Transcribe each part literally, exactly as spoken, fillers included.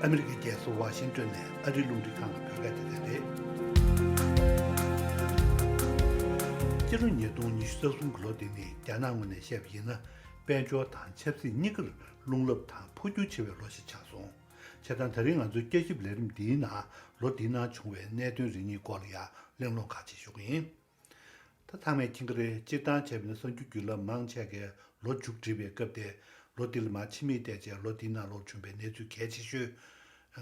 ཨ་མི་རི་ཀའི་རྒྱལ་ས་ཝ་ཤིང་ཏོན་ནས་ཨ་རིའི་རླུང་འཕྲིན་ཁང་གི་བོད་སྐད་སྡེ་ཚན་རེད། སྤྱི་ལོ་ཉིས་སྟོང་ཉི་ཤུ་རྩ་གསུམ་གྱི་ལོ་འདི་ནི་རྒྱ་ནག་ངོས་ནས་བཤད་པ་ཡིན་ན། དཔལ་འབྱོར་དང་ཆབ་སྲིད་གཉིས་ཀར་རླུང་རླབས་དང་འཕོ་འགྱུར་ཆེ་བའི་ལོ་ཞིག་ཆགས་སོང་། བྱས་ཙང་ད་རིང་ང་ཚོའི་བསྐྱར་ཞིབ་ལས་རིམ་འདིའི་ནང་ལོ་འདིའི་ནང་བྱུང་བའི་གནད་དོན་རེ་གཉིས་སྐོར་ལ་ཡང་གླེང་སློང་ཁག་ཅིག་ཞུ་གི་ཡིན། ད་ཚང་མས་མཁྱེན་གྱི་རེད། སྤྱིར་བཏང་བྱས་པ་ན་གསར་འགྱུར་བརྒྱུད་ལམ་མང་ཆེ་གས་ལོ་མཇུག་སྒྲིལ་བའི་སྐབས་དེ། ལོ་འདི་ལ་མར་ཕྱི་མིག་བལྟས་རྗེས་ལོ་འདིའི་ནང་ལོགས་བྱུང་བའི་གནས་ཚུལ་གལ་ཆེ་ཤོས་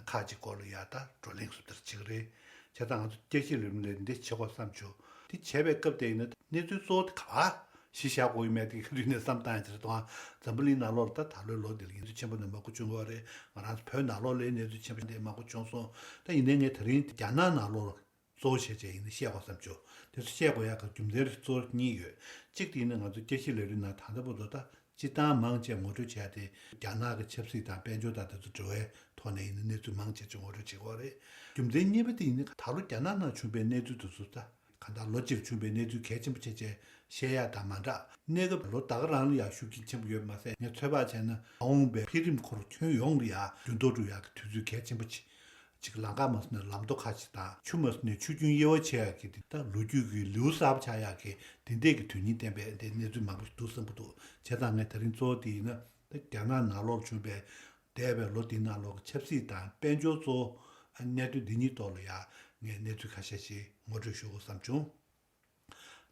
ཁག་ཅིག་སྐོར་ལ་ཡང་ད་བགྲོ་གླེང་སུ་བསྡུར་བྱེད་ཀྱི་རེད། བྱས་ཙང་ང་ཚོ་བསྐྱར་ཞིབ་ལས་རིམ་ལས་འདི་བྱེད་དགོས་བསམ་བྱུང་། འདི་བྱས་པའི་སྐབས་དེ་ཡིན་ན་གནས་ཚུལ་གཙོ་བོ་དེ་ག་པར་གཞི་བཞག་དགོས་ཡོད་མེད་དེ་ག་དུས་ནས་བསམ་བཏང་ཡ་དེ་རེད། དང་འཛམ་བུ་གླིང་ནང་ལོགས་ལ་ད་ད་ལོའི་ལོ་འདི་ལ་གནས་ཚུལ་ཆེན་པོ་ནི་མང་པོ་བྱུང་ཡོད་རེད། ང་རང་ཚོ་བོད་ནང་ལོགས་ལ་གནས་ཚུལ་ཆེན་པོ་འདི་མང་པོ་བྱུང་སོང་། ད་ཡིན་ནའི་ངས་ད་རིང་རྒྱ་ནག་ནང་ལོགས་ལ་གཙོ་བོ་བྱས་བྱས་ཡིན་ན་བཤད་དགོས་བསམ་བྱུང་། དེ་ཚོ་བཤད་དགོས་ཡག་གི་རྒྱུ་མཚན་རིགས་གཙོ་བོ་གཉིས་ཡོད། གཅིག་དེ་ཡིན་ན་ང་ཚོ་བསྐྱར་ཞིབ་ལས་རིམ་ནང་ད་ལྟ་བར་དུ་ད་སྤྱིར་བཏང་མང་ཆེ་ངོ་སྤྲོད་བྱས་ཏེ་རྒྱ་ནག་གི་ཆབ་སྲིད་དང་དཔལ་འབྱོར་དང་དེ་ཚོ་འབྲེལ་བའི་ཐོག་ནས་ཡིན་ན་གནས་ཚུལ་མང་ཆེ་ཆེ་ངོ་སྤྲོད་བྱེད་དགོས་རེད། རྒྱུ་མཚན་གཉིས་པ་དེ་ཡིན་ན་ད་ལོ་རྒྱ་ནག་ནང་བྱུང་བའི་གནས་ཚུལ་དེ་ཚོ་ད་གང་ལྟར་ལོ་གཅིག་བྱུང་བའི་གནས་ཚུལ་གལ་ཆེན་པོ་བྱས་བྱས་བཤད་ཡག་དང་མ་འདྲ། གནས་སྐབས་ལོ་ཟླ་ག་རང་ལ་ཡང་ཤུགས་རྐྱེན་ཆེན་པོ་ཡོད་མ་ཟད་ངས་ཚོད་དཔག་བྱས་ན་མ་འོངས་པའི་འཕེལ་རིམ་ཁོར་ཁྱོན་ཡོངས་ལ་ཡང་འགྱུར་ལྡོག་འགྲོ་ཡག་གི་དུས་ཚོད་གལ་ཆེན་པོ་ཅིག་ཅིག་ལམ་ཁ་མ་སོང་ན་ལམ་མདོ་ཁ་ཅིག་དང་ཆུ་མ་སོང་ན་ཆུ་རྒྱུན་དབྱེ་བ་ཕྱེ་ཡག་གི་དེ་ད་ལོ་རྒྱུས་ཀྱི་ལེའུ་གསར་པ་ཆགས་ཡག་གི་དེ་འདྲས་ཀྱི་དོན་སྙིང་ལྡན་པའི་འདི་གནས་ཚུལ་མང་པོ་ཞིག་འདུག་བསམ་གྱི་འདུག་བྱས་ཙང་ངས་ད་རིང་གཙོ་བོ་དེ་ཡིན་ན་ད་རྒྱ་ནག་ནང་ལོགས་བྱུང་བའི་འདས་པའི་ལོ་འདིའི་ནང་ལོགས་ཀྱི་ཆབ་སྲིད་དང་དཔལ་འབྱོར་གཙོ་བོ་གནད་དོན་འདི་གཉིས་ཐོག་ལ་ཡང་ངས་གནས་ཚུལ་ཁ་ཤས་ཤིག་ངོ་སྤྲོད་ཞུ་དགོས་བསམ་བྱུང་།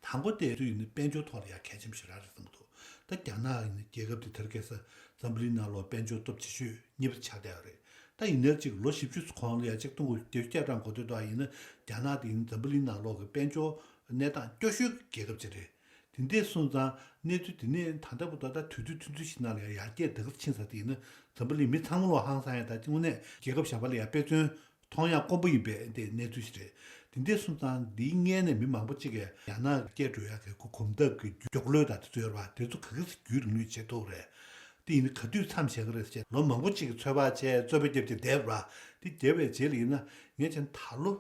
དང་པོ་དེ་ཚོ་ཡིན་ན་དཔལ་འབྱོར་ཐོག་ལ་ཡང་གལ་ཆེན་པོ་ཞིག་རང་རེད་བསམ་གྱི་འདུག་ད་རྒྱ་ནག་ཡིན་ན་རྒྱལ་ཁབ་དེ་དེར་ཁ་སང་འཛམ་བུ་གླིང་ནང་ལོགས་དཔལ་འབྱོར་སྟོབས་ཆེ་ཤོས་གཉིས་པ་ཆགས་བསྡད་ཡོད་རེད། ད་ཡིན་ནའི་གཅིག་ལོ་བཞི་བཅུ་ཙམ་གོང་ལ་ཡང་གཅིག་སྟོང་དགུ་བརྒྱ་བརྒྱད་ཅུ་གྱ་གྲངས་འགོ་སྟོད་དུ་ཡིན་ན་རྒྱ་ནག་དེ་ཡིན་འཛམ་བུ་གླིང་ནང་ལོགས་ཀྱི་དཔལ་འབྱོར་གནས་སྟངས་སྐྱོ་ཤོས་ཀྱི་རྒྱལ་ཁབ་ཅིག་རེད། དེ་འདྲས་སོང་ཙང་གནས་ཚུལ་དེ་ནས་ད་ལྟ་བར་དུ་ད་དུས་ཚོད་ཐུང་ཐུང་ཞིག་ནང་ལ་ཡང་ཡར་རྒྱས་འདི་ག་ཕྱིན་ས་དེ་ཡིན་ན་འཛམ་བུ་གླིང་མི་ཚང་མ་ལོ་ཧང་སང་ཡང་ད་དངོས་གནས་རྒྱལ་ཁབ་གཞན་པ་ལ་ཡང་དཔེ་མཚོན། མཐོང་ཡག་དཀོན་པོ་ཡིན་པའི་འདི་གནས་ཚུལ་ཞིག་རེད། དེ་འདྲས་སོང་ཙང་འདིའི་སྔོན་ནས་མི་མང་པོ་ཅིག་གིས་རྒྱ་ནག་གི་སྐྱེ་འགྲོ་ཡག་གི་གོ་གོམ་སྟབས་ཀྱི་མགྱོགས་ལོས་དང་དེ་ཚོ་ཡོད་རེད་བ། དེ་ཚོ་ག་གི་སེ་རྒྱུན་རིང་ལོས་བྱེད་ཐུབ་རེད། དེ་ཡིན་ན་ག་དུས་མཚམས་བཞག་གི་རེད་ཟེར་ལོ་མང་པོ་ཅིག་གི་ཚོད་དཔག་བྱས་རྩོད་པ་བརྒྱབ་བྱས་བསྡད་རེད་བ། དེ་བརྒྱབ་པའི་རྗེས་ལ་ཡིན་ན་ངས་བྱས་ན་ད་ལོ་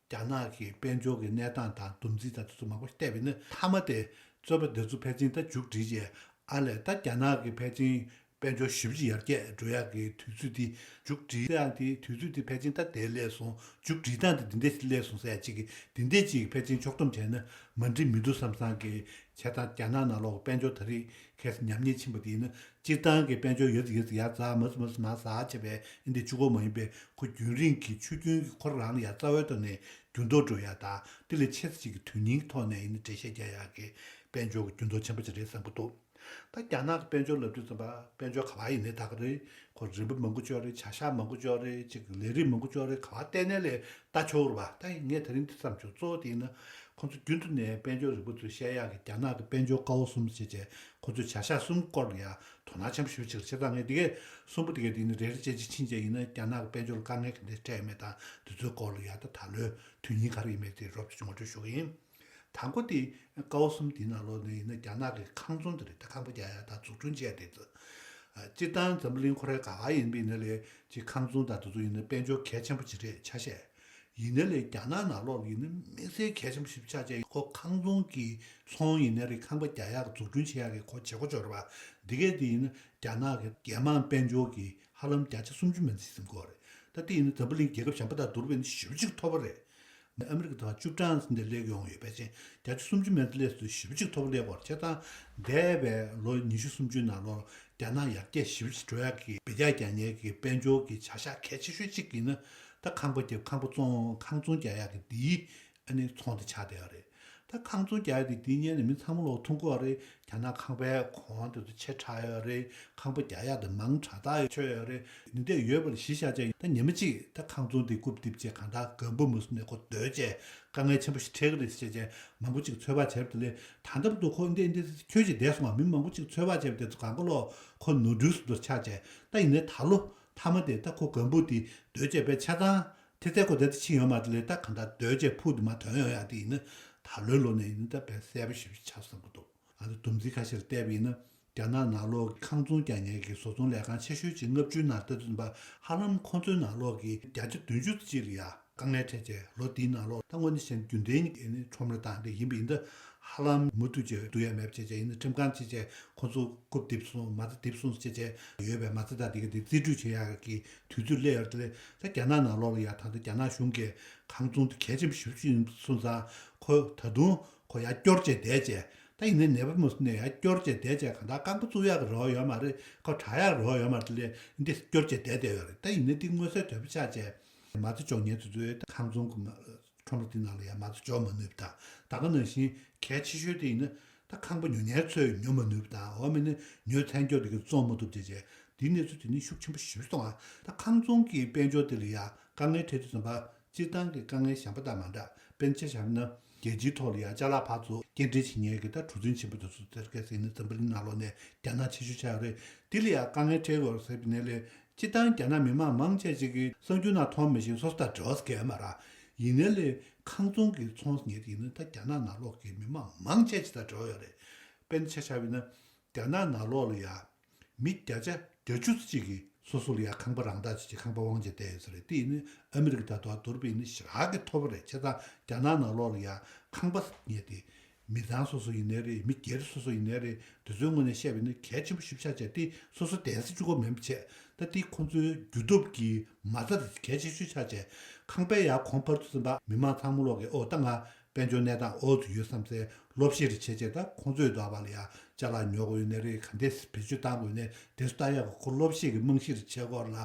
རྒྱ་ནག་གི་དཔལ་འབྱོར་གྱི་གནས་སྟངས་དང་བསྡོམས་རྩིས་དང་དེ་ཚོ་མང་པོ་བལྟས་པ་ཡིན་ན་མཐའ་མ་དེ་རྩོད་པ་དེ་ཚོ་ཕལ་ཆེར་ད་མཇུག་སྒྲིལ་རྗེས་ཨ་ལས་ད་རྒྱ་ནག་གི་ཕལ་ཆེར་དཔལ་འབྱོར་ཞེ་པོ་ཅིག་ཡར་རྒྱས་འགྲོ་ཡག་གི་དུས་ཚོད་དེ་མཇུག་སྒྲིལ་སྟངས་དེ་དུས་ཚོད་དེ་ཕལ་ཆེར་ད་དེ་སླེབས་སོང་། མཇུག་སྒྲིལ་སྟངས་དེ་འདི་འདྲས་སླེབས་སོང་ཟེར་ཡ་གཅིག་གིས་འདི་འདྲས་ཅིག་ཕལ་ཆེར་ཕྱོགས་བསྡོམས་བྱས་ན་མ་འགྲིག་མི་འདུག་བསམ་བསམ་གི་བྱས་ཙང་རྒྱ་ནག་ནང་ལོགས་དཔལ་འབྱོར་ད་རེས་ཁ་སང་ཉམས་ཉེས་ཕྱིན་པ་དེ་ཡིན་ན་སྤྱིར་བཏང་གི་དཔལ་འབྱོར་ཡོད་ཡོད་ཡར་འཛེགས་མར་འཛེགས་མར་འཛེགས་བྱས་པའི་འདི་གཅིག་པོ་མ་ཡིན་པའི་ཁོ་རྒྱུན་རིང་གི་ཆུ་རྒྱུན་གྱི་ཁོ་རང་ལ་ཡང་རྩ་བའི་ཐོག་ནས་འགྱུར་ལྡོག་འགྲོ་ཡ་དང་དེ་ལས་ཆེ་ས་ཅིག་གི་དོན་སྙིང་གི་ཐོག་ནས་ཡིན་ན་འགྲེལ་བཤད་རྒྱག་ཡག་གི་དཔལ་འབྱོར་གྱི་འགྱུར་ལྡོག་ཆེན་པོ་ཅིག་རེད་བསམ་གྱི་འདུག་ད་རྒྱ་ནག་གི་དཔལ་འབྱོར་ལབ་དུས་ཙམ་པ་དཔལ་འབྱོར་ག་པར་ཡིན་ནའི་ད་ག་རེད། ཁོ་རིན་པ་མང་པོ་ཅིག་ཡོད་རེད། བྱ་གཞག་མང་པོ་ཅིག་ཡོད་རེད། ཅིག་ལས་རིགས་མང་པོ་ཅིག་ཡོད་རེད། ག་པར་བལྟས་ནའི་ལས་ལྟ་ཆོག་རེད་པ། ད་ངས་དེ་རིང་འདི་བསམ་བྱུང་། གཙོ་བོ་དེ་ཡིན་ན་ཁོ་ཚོ་རྒྱུན་དུ་ནས་དཔལ་འབྱོར་རིག་པ་ཚོས་བཤད་ཡག་གི་རྒྱ་ནག་གི་དཔལ་འབྱོར་དཀའ་བ་གསུམ་ཟེར་བྱས་ཁོ་ཚོས་བྱ་གཞག་གསུམ་སྐོར་ལ་ཡང་དོ་སྣང་ཆེན་པོ་ཞེ་པོ་ཅིག་བྱེད་སྟངས་ངས་འདི་གས་གསུམ་པོ་དེ་གས་དེ་ཡིན་ན་རེ་རེ་བྱས་ཅིག་ཕྱིན་བྱས་ཡིན་ན་རྒྱ་ནག་གི་དཔལ་འབྱོར་ལ་དཀའ་ངལ་ག་འདྲས་འཕྲད་ཡོད་མེད་དང་དེ་ཚོའི་སྐོར་ལ་ཡང་ད་ད་ལོའི་དོན་སྙིང་ག་རེ་ཡིན་མེད་དེ་རོབ་ཙམ་ངོ་སྤྲོད་ཞུ་གི་ཡིན། དང་པོ་དེ་ཀའོ་གསུམ་དེའི་ནང་ལོགས་ནས་ཡིན་ན་རྒྱ་ནག་གི་ཁང་ཚོང་དེ་རེད། ད་ཁང་པ་རྒྱག་ཡ་དང་འཛུགས་སྐྲུན་བྱས་དེ་ཚོ། སྤྱིར་བཏང་འཛམ་བུ་གླིང་ཁོ་རའི་ག་བ་ཡིན་པ་ཡིན་ན་ལས་ཅིག་ཁང་ཚོང་དང་དེ་ཚོ་ཡིན་ན་དཔལ་འབྱོར་གལ་ཆེན་པོ་ཅིག་རེད་ཆ་བཞག་ཡིན་ན་ལས་རྒྱ་ནག་ནང་ལོགས་ཡིན་ན་དམིགས་བསལ་གལ་ཆེན་པོ་ཞིག་ཆགས་བྱས་ཁོ་ཁང་ཚོང་གི་ཚོང་ཡིན་ན་རེད། ཁང་པ་རྒྱག་ཡག་གི་འཛུགས་སྐྲུན་བྱེད་ཡག་གི་ཁོ་བྱེད་སྒོ་འབྱོར་བ་འདི་གས་དེ་ཡིན་ན་རྒྱ་ནག་གི་རྒྱལ་དམངས་དཔལ་འབྱོར་གྱི་ཧ་ལམ་བརྒྱ་ཆ་སུམ་ཅུ་མན་ཙམ་ཟིན་གྱི་ཡོད་རེད། ད་དེ་ཡིན་ན་འཛམ་བུ་གླིང་རྒྱལ་ཁབ་གཞན་པ་དང་བསྡུར་བ་ཡིན་ན་ཞེ་པོ་ཅིག་མཐོ་པོ་རེད། ཨ་མི་རི་ཀ་དང་བཅུ་གྲངས་ཙམ་དེ་སླེབས་ཡོང་ཡོད་པས་ཅན། བརྒྱ་ཆ་སུམ་ཅུ་མན་ཙམ་སླེབས་སུ་ཞེ་པོ་ཅིག་མཐོ་པོ་སླེབས་པར་བྱས་ཙང་འདས་པའི་ལོ་ཉི་ཤུ་སུམ་ཅུའི་ནང་ལོགས་རྒྱ་ནག་ཡར་རྒྱས་ཞེ་པོ་ཅིག་འགྲོ་ཡག་གི་འབུད་རྒྱག་རྒྱག་མཁན་གྱི་དཔལ་འབྱོར་གྱི་བྱ་གཞག་གལ་ཆེ་ཤོས་གཅིག་ཡིན་ན་ད་ཁང་པ་རྒྱབ་ཁང་པ་བཙོང་ཁང་ཚོང་རྒྱག་ཡག་གི་འདིའི་ཨ་ནི་ཚོང་དེ་ཆགས་བསྡད་ཡོད་རེད། ད་ཁང་ཚོང་རྒྱག་ཡག་དེ་འདིའི་སྔོན་ནས་མི་ཚང་མ་ལོག་མཐོང་གི་ཡོད་རེད། རྒྱ་ནག་ཁང་པའི་གོང་དེ་ཚོ་ཆེ་དྲགས་ཡོད་རེད། ཁང་པ་རྒྱག་ཡག་དེ་མང་དྲགས་དྲགས་ཡོད་ཆོད་ཡོད་རེད། འདི་འདྲ་ཡོད་པ་ལ་གཞི་བཞག་བྱས་ད་ཉི་མ་གཅིག་ད་ཁང་ཚོང་དེ་རྐུབ་རྡིབ་བྱས་གང་ལྟར་ལྒང་བུ་མ་སོང་ནས་ཁོ་སྡོད་བྱས་དཀའ་ངལ་ཆེན་པོ་ཞིག་འཕྲད་ཀྱི་རེད་ཟེར་བྱས་མང་པོ་ཅིག་ཚོད་དཔག་བྱས་པ་དེ་ལས་ད་ལྟ་བར་དུ་ཁོ་འདི་འདི་ཁྱོད་ཀྱིས་བསྡད་སོང་བ། མི་མང་པོ་ཅིག་ཚོད་དཔག་བྱས་པ་དེ་ཚོ་གང་ག་ལོག་ཁོ་ནོར་འཁྲུལ་སུ་འདུག་ཆགས་བྱས་ད་ཡིན་ནའི་ད་ལོ་མཐའ་མ་དེ་ད་ཁོ་ལྒང་བུ་དེ་སྡོད་བྱས་པའི་ཆ་ཚང་དེ་ཚེ་ཁོ་དེ་ཚེ་ཕྱིན་ཡོད་མ་རེད་ལས། ད་གང་ལྟར་སྡོད་བྱས་ཕུག་དེ་མ་ཐོན་ཡོང་ཡག་དེ་ཡིན་ན་ད་ལོའི་ལོ་ནས་ཡིན་ན་ད་དཔེ་གསལ་པོ་ཞིག་ཆགས་བསམ་གྱི་འདུག་ང་ཚོ་སྡོམ་རྩིས་ཁ་ཤས་ལ་བལྟས་པ་ཡིན་ན་རྒྱ་ནག་ནང་ལོགས་ཁང་ཚོང་རྒྱག་མཁན་གྱི་བཟོ་ཚོང་ལས་ཁང་ཆེ་ཤོས་ཅིག་ལྔ་བཅུའི་ནང་ལྟ་དུས་ཙམ་པ་ཧ་ལམ་ཁོང་ཚོའི་ནང་ལོགས་ཀྱི་བརྒྱ་ཆ་བདུན་ཅུ་ཅིག་ལ་ཡ་དཀའ་ངལ་འཕྲད་བྱས་ལོ་འདིའི་ནང་ལོགས་ད་དངོས་གནས་བཤད་ན་རྒྱུན་ལྡན་གྱི་ནི་ཁྲོམ་ར་དང་དེ་ཡིན་པ་ཡིན་ད་ ཧ་ལམ་མུ་མཐུད་བྱས་བསྡུ་ཡ་མེད་བྱས་བྱས་ཡིན་ན་ཁྲིམས་ཁང་ཕྱིན་བྱས་ཁོ་ཚོ་རྐུབ་རྡིབ་སོང་མ་རྩ་རྡིབ་སོང་བྱས་བྱས་ཡོད་པའི་མ་རྩ་དང་དེ་ག་དེ་རྩིས་སྤྲོད་བྱེད་ཡག་གི་དུས་ཚོད་སླེབས་ཡོད་རེད། དེ་ལས་ད་རྒྱ་ནག་ནང་ལོགས་ལ་ཡ་ད་ལྟ་རྒྱ་ནག་གཞུང་གི་ཁང་ཚོང་དེ་གལ་ཆེན་པོ་ཞེ་པོ་ཅིག་ཡིན་སོང་ཙང་ཁོ་ད་དུང་ཁོ་ཡར་སྐྱོར་བྱས་བསྡད་བྱས་ད་ཡིན་ནའི་ནད་པ་མ་སོང་ནས་ཡར་སྐྱོར་བྱས་བསྡད་བྱས་གང་ལྟར་རྐང་པ་བཙུགས་ཡག་གི་རེ་བ་ཡོད་མ་རེད། ཁོ་དྲག་ཡག་རེ་བ་ཡོད་མ་རེད། དེ་ལས་འདི་སྐྱོར་བྱས་བསྡད་བསྡད་ཡོད་རེད། ད་ཡིན་ནའི་འདི་མངོན་གསལ་དོད་པོ་ཆགས་བྱས་མ་རྩ་འཇོག་མཁན་དེ་ཚོས་ཁང་ཚོང་གི་མ་ཁྲོམ་ར་དེ་ནང་ལ་ཡང་མ་རྩ་འཇོག་མ་ནུས་པ་དང་། ད་ག་ནང་བཞིན་གལ་ཆེ་ཤོས་དེ་ཡིན་ན་ད་ཁང་པ་ཉོ་མཁན་ཚོས་ཉོ་མ་ནུས་པ་དང་། འོ་མིན་ན་ཉོས་ཚར་མཁན་དེ་གིས་བཙོང་མ་ཐུབ་བྱས་བྱས་འདིའི་གནས་ཚུལ་དེ་ནི་ཤུགས་ཆེན་པོ་ཞེ་པོ་སོང་ང་། ད་ཁང་ཚོང་གི་དཔལ་འབྱོར་དེ་ལ་ཡང་དཀའ་ངལ་འཕྲད་དུས་ཙམ་པ་སྤྱིར་བཏང་གི་དཀའ་ངལ་གཞན་པ་དང་མ་འདྲ། དཔེར་ན་ཆ་བཞག་ན་རྒྱལ་སྤྱིའི་ཐོག་ལ་ཡང་ཅ་ལག་ཕར་ཚུར་སྐྱེལ་འདྲེན་བྱེད་མཁན་གྱི་ད་གྲུ་གཟིངས་ཆེན་པོ་དེ་ཚོ་དེར་གལ་སྲིད་ཡིན་ན་འཛམ་བུ་གླིང་ནང་ལོགས་ནས་རྒྱ་ནག་ཆེ་ཤོས་ཆགས་ཡོད་རེད། དེ་ལ་ཡང་དཀའ་ངལ་འཕྲད་ཀྱི་ཡོད་རེད་ཟེར་བའི་ནང་ལས། སྤྱིར་བཏང་རྒྱ་ནག་མི་མང་མང་ཆེ་ཅིག་གིས་གསར་འགྱུར་ནང་མཐོང་མི་ཤེས། སོ་སོ་དང་འབྲེལ་བ་གང་ཡང་མེད་ར། ཡིན་ནའི་ལས་ཁང་ཚོང་གི་ཚོང་ཟེར་མཁན་དེ་ཡིན་ན་ད་རྒྱ་ནག་ནང་ལོགས་ཀྱི་མི་མང་མང་ཆེ་ཅིག་དང་འབྲེལ་བ་ཡོད་རེད། དཔེར་ན་ཆ་བཞག་པ་ཡིན་ན་རྒྱ་ནག་ནང་ལོགས་ལ་ཡ་མི་བརྒྱ་ཆ་བརྒྱད་ཅུ་ཙམ་ཅིག་གིས་སོ་སོ་ལ་ཡ་ཁང་པ་རང་བདག་བྱེད་ཀྱི་ཁང་པ་དབང་བྱས་བསྡད་ཡོད་ས་རེད། དེ་ཡིན་ན་ཨ་མི་རི་ཀ་དང་དུ་བ་བསྡུར་བ་ཡིན་ན་ཞེ་དྲག་གི་མཐོ་པོ་རེད། བྱས་ཙང་རྒྱ་ནག་ནང་ལོགས་ལ་ཡ་ཁང་པ་ཟེར་མཁན་དེ། མི་ཚང་སོ་སོ་ཡིན་ནའི་རེད། མི་སྒེར་སོ་སོ་ཡིན་ནའི་རེད། དེ་ཚོའི་ངོས་ནས་བཤད་པ་ཡིན་ན་གལ་ཆེན་པོ་ཞེ་པོ་ཆགས་བྱས། དེ་སོ་སོ་བསྡད་ས་གཅིག་པོ་མིན་པ་བྱས། ད་དེ་ཁོང་ཚོའི་རྒྱུ་སྟོབས་ཀྱི་མ་རྩ་དེ་གལ་ཆེ་ཤོས་ཆགས་བྱས། ཁང་པའི་ཡར་གོང་འཕར་དུས་ཙམ་པ་མི་མང་ཚང་མ་ལོག་གིས་ཨོ་ད་ང་དཔལ་འབྱོར་གནས་སྟངས་ཨོ་ཙམ་ཡོད་བསམ་སའི་སློབ་གཞི་རེ་བྱས་བྱས། ད་ཁོང་ཚོས་འདོད་པ་ལ་ཡ་ཅ་ལག་ཉོ་དགོས་ཡོད་ནའི་རེད། ག་འདྲས་བེད་སྤྱོད་གཏང་དགོས་ཡོད་ནའི་དེ་ཚོ་ལྟ་ཡག་གི་ཁོ་སློབ་གཞི་གི་རྨང་གཞི་རེ་བྱས། ཁོ་ལ་